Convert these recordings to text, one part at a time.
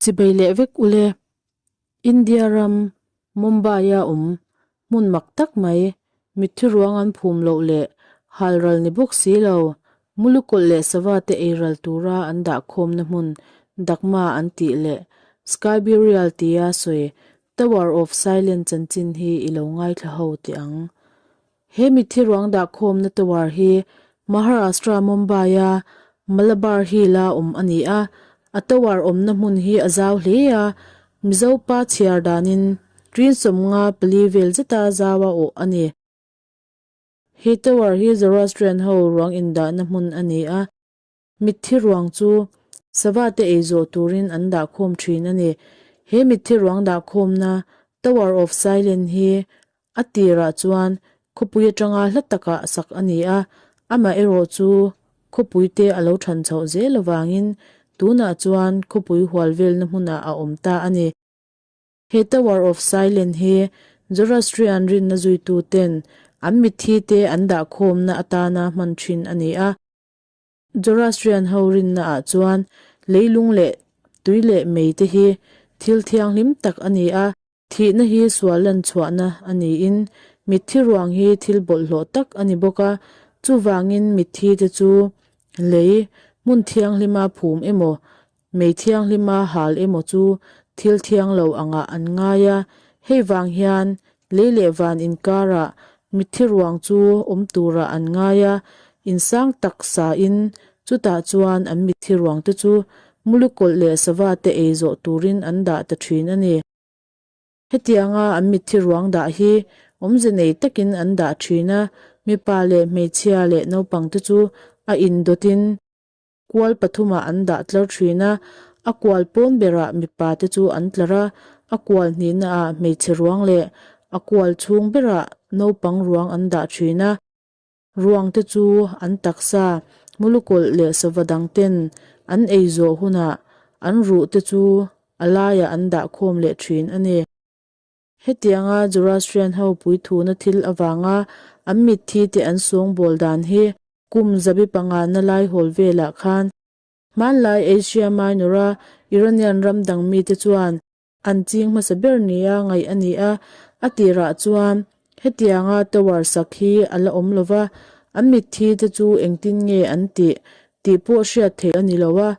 Chibei leh vek ule. India ram Mumbai-a awm hmun mak tak mai, mitthi ruang an phum loh leh hal ral ni bawk si lo, mulukawlh leh sava te ei ral tura an dah khawmna hmun Dakma an tih leh Sky Burial tia sawi Tower of Silence chanchin hi i lo ngaithla ho teh ang. He mitthi ruang dah khawmna tower hi Maharashtra Mumbai-a Malabar Hill-a awm a ni a, a tower awmna hmun hi a zau hle a, Mizo pa chhiar danin ṭin 54 vel zeta zau a awh a ni. He tower hi Zoroastrian ho ruang indahna hmun a ni a. Mitthi ruang chu sava te ei zawh turin an dah khawm thin a ni. He mitthi ruang dah khawmna Tower of Silence hi a tirah chuan khawpui atanga hla takah sak a ni a, amaherawh chu khawpui te a lo than chhoh zel avangin tunah chuan khawpui hual velna hmunah a awm ta a ni. He Tower of Silence hi Zoroastrian rinna zuitu ten an mitthi te an dah khawmna atana hman thin a ni a. Zoroastrian ho rinna ah chuan leilung leh tui leh mei te hi thil thianghlim tak a ni a, thihna hi sual lan chhuahna a niin mitthi ruang hi thil bawlhhlawh tak a ni bawk a, chuvangin mitthi te chu lei hmun thianghlima phum emaw Mei thianghlima hal emaw chu thil thiang lo angah an ngai a, hei vang hian lei leh van inkarah mitthi ruang chu awm turah an ngai a, insang tak sain chutah chuan an mitthi ruang te chu mulukawlh leh sava te ei zawh turin an dah ta thin a ni. Hetianga an mitthi ruang dah hi awmze nei takin an dah thin a, mipa leh hmeichhia leh naupang te chu a indawtin, Kual pathumah an dah tlar thin a, a kual pawn berah mipa te chu an tlar a, a kual hnihnaah hmeichhe ruang leh a kual chhung berah naupang ruang an dah thin a. Ruang te chu an taksa, mulukawlh leh sava dang ten an ei zawh hunah an ruh te chu a laiah an dah khawm leh thin a ni. Hetianga Zoroastrian ho puithuna thil avanga an mitthi te an sawngbawl dan hi kum zabi pangana lai hawl velah khan hmanlai Asia Minor-a Iranian ram dang mite chuan an ching hmasa ber nia ngaih a ni a, a tirah chuan hetianga tower sak hi a la awm lo va, an mitthi te chu engtin nge an tih tih pawh hriat theih a ni lo a,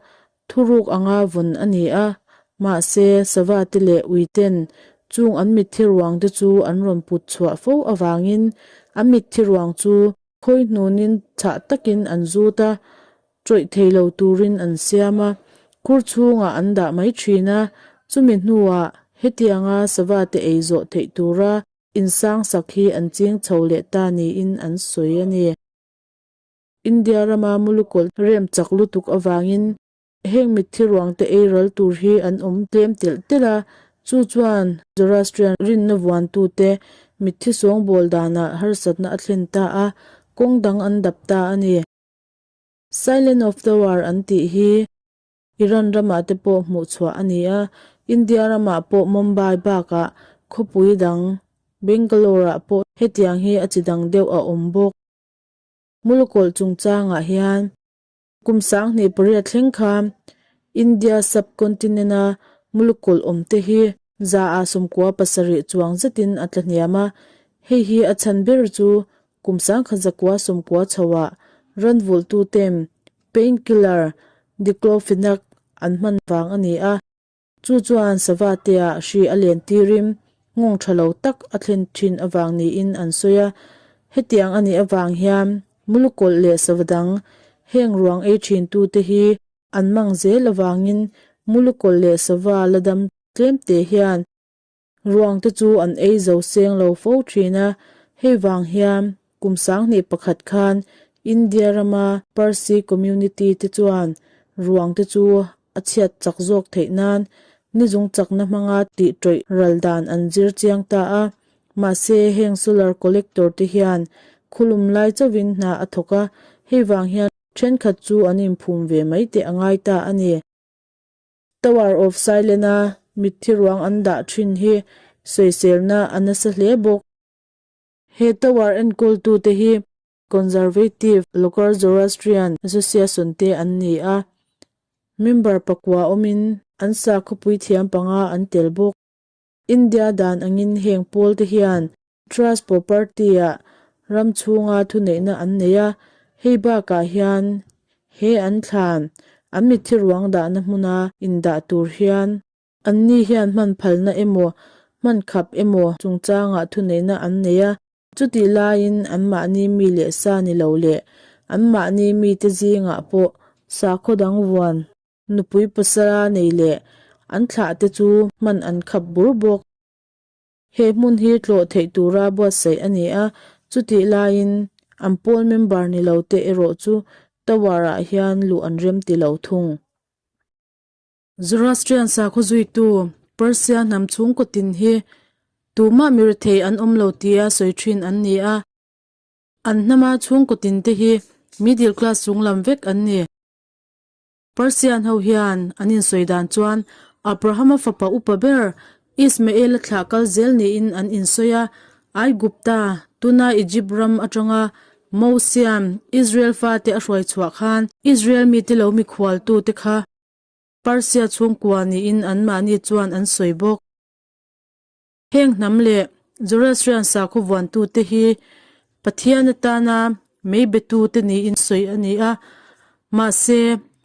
Thuruk anga vawn a ni a, mahse sava te leh ui ten chung an mitthi ruang te chu an rawn put chhuah fo avangin an mitthi ruang chu khawi hnunin chhah takin an zut a, tawih thei lo turin an siam a, khur chhungah an dah mai thin a, chumi hnuah hetianga sava te ei zawh theih tura insang sak hi an ching chho leh ta niin an sawi a ni. India rama mulukawlh rem chak lutuk avangin heng mitthi ruangte ei ral tur hi an awm tlem telh telh a, chu chuan Zoroastrian rinna vuantute mitthi sawngbawl danah harsatna a thlen ta a, kawng dang an dap ta a ni. Silent of Tower an tih hi Iran ramah te pawh hmuh chhuah a ni a, India ramah pawh Mumbai bakah khawpui dang Bangalore-ah pawh hetiang hi a chi dang deuh a awm bawk. Mulukawlh chungchangah hian kum 2008 thleng khan India subcontinent-a mulukawlh awmte hi 97% chuang zetin a tla hniam a, hei hi a chhan ber chu kum 1990 chhoah ranvulhtute'n painkiller diclofenac an hman vang a ni a. Chu chuan sava tea hri a len tirin nghawng tha lo tak a thlen thin avang niin an sawi a. Hetiang a nih avang hian mulukawlh leh sava dang heng ruang ei thin tute hi an mang zel avangin mulukawlh leh sava la dam tlem te hian Ruang te chu an ei zo seng lo fo thin a, hei vang hian kum 2001 khan India rama Parsi community te chuan ruang te chu a chhiat chak zawk theih nan nizung chakna hmanga tih tawih ral dan an zir chiang ta a, mahse heng solar collector te hian khulum lai chauhin hna a thawk a, hei vang hian thenkhat chu an inphum ve mai teh a ngai ta a ni. Tower of Silence-a mitthi ruang an dah thin hi sawiselna a nasa hle bawk. He tower enkawltute hi Conservative Local Zoroastrian Association te an ni a. Member pakua awmin an sakhawpui thiam panga an tel bawk. India dan angin heng pawl te hian Trust property-ah ram chhunga thuneihna an nei a, hei bakah hian he an thlan, an mitthi ruang dahna hmuna indah tur hian anni hian hman phalna emaw, hman khap emaw chungchangah thuneihna an nei a, chutih laiin anmahni mi leh sa ni lo leh anmahni mite zingah pawh sakhaw dang vuan nupui pasala nei leh an thlahte chu hman an khap bur bawk. He hmun hi tlawh theih tura buatsaih a ni a, chutih laiin an pawl member ni lo te erawh chu tower-ah hian luh an rem ti lo thung. Zoroastrian sakhaw zuitu Persia hnam chhungkaw tin hi tumah mi rethei an awm lo tia sawi thin an ni a, an hnama chhungkaw tin te hi middle class chunglam vek an ni. Persian ho hian an insawi dan chuan Abrahama fapa upa ber Ismael-a thlah kal zel niin an insawi a, Aigupta, tuna Egypt ram atanga Mosia'n Israel fate a hruai chhuah khan Israel mite lo mikhualtute kha Persia chhungkua niin anmahni chuan an sawi bawk. Heng hnam leh Zoroastrian sakhaw vuantute hi Pathian atana mei betute niin sawi a ni a, mahse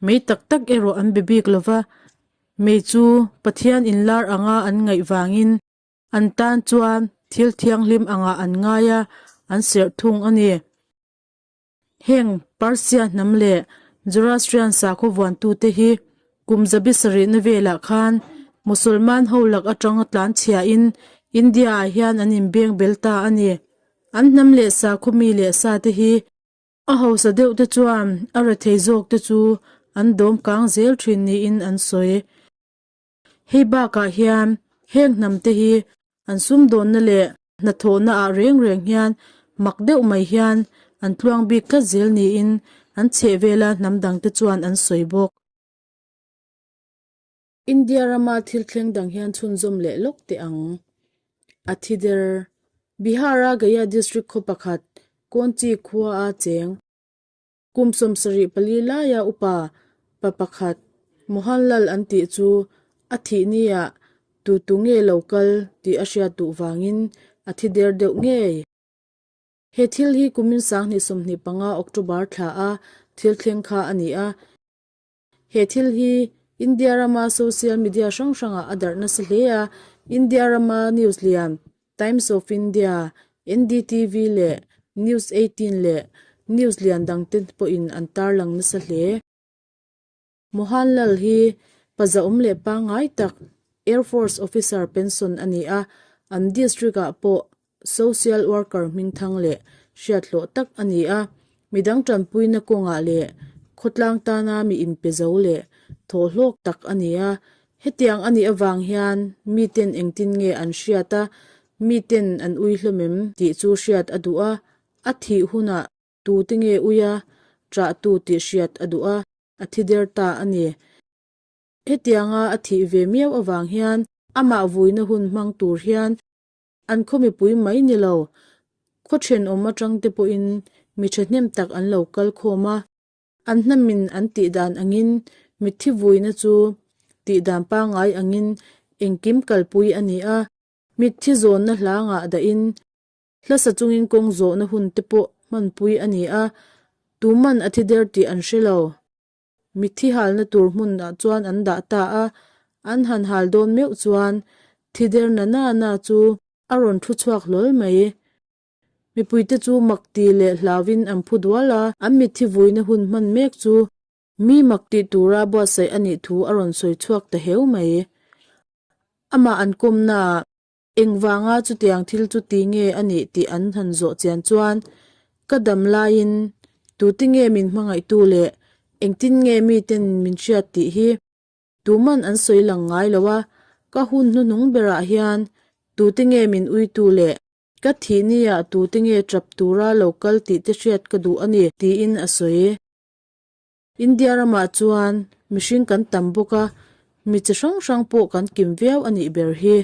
mei tak tak erawh an be bik lo va, mei chu Pathian inlar anga an ngaih vangin an tan chuan thil thianghlim angah an ngai a, an serh thung a ni. Heng Persia hnam leh Zoroastrian sakhaw vuantute hi kum zabi sarihna velah khan Musulman ho lak atanga tlanchhiahin India-ah hian an inbeng bel ta a ni. An hnam leh sakhaw mi leh sate hi a hausa deuhte chuan a rethei zawkte chu an dawm kang zel thin niin an sawi. Hei bakah hian heng hnamte hi an sumdawnna leh hnathawhna ah reng reng hian mak deuh mai hian an tluang bik tlat zel niin an chhehvela hnam dangte chuan an sawi bawk. India rama thil thleng dang hian chhunzawm leh lawk teh ang. A thi der. Bihar-a Gaya district khaw pakhat, Konchi khua-a cheng. Kum 74 laia upa pa pakhat Mohanlal an tih chu a thih niah tu tu nge lo kal tih a hriat duh vangin a thi der deuh ngei. He thil hi kumin 2025 October thla a thil thleng kha a ni a. He thil hi India rama social media hrang hrangah a darh nasa hle a, India rama news lian Times of India, NDTV leh News 18 leh news lian dangte pawhin an tarlang nasa hle. Mohanlal hi pazaawm leh pangngai tak Air Force officer pension a ni a, an district-ah pawh Social worker hmingthang leh hriathlawh tak a ni a, midang tanpuina kawngah leh khawtlang tana mi inpe zo leh thawhhlawk tak a ni a. Hetiang a nih avang hian miten engtin nge an hriat a, miten an ui hlawm em tih chu hriat a duh a, a thih hunah tute nge ui a, ṭahtu tih hriat a duh a, a thi der ta a ni. Hetianga a thih ve miau avang hian amah vuina hun hmang tur hian An khaw mipui mai ni lo, khaw thenawm atang te pawhin mi thahnem tak an lo kal khawm a, an hnamin an tihdan angin mitthi vuina chu tihdan pangngai angin engkim kalpui a ni a, mitthi zawnna hlangah dahin hlasa chungin kawng zawhna hun te pawh hmanpui a ni a, tuman a thi der tih an hre lo. Mitthi halna tur hmunah chuan an dah ta a, an han hal dawn meuh chuan thi der na na na chu a rawn thu chhuak hlawl mai. Mipuite chu mak ti leh hlauin an phu dual a, an mitthi vuina hun hman mek chu mi mak tih tura buatsaih a nih thu a rawn sawi chhuak ta heu mai. Amah an kawmnaah Engvanga chutiang thil chu ti nge a nih tih an han zawh chian chuan, Ka dam laiin tute nge min hmangaihtu leh engtin nge miten min hriat tih hi tuman an sawi lang ngai lo a, ka hun hnuhnung berah hian tute nge min uitu leh ka thih niah tute nge tap tura lo kal tih te hriat ka duh a ni, tiin a sawi. India ramah chuan mihring kan tam bawk a, mi chi hrang hrang pawh kan kim viau a nih ber hi.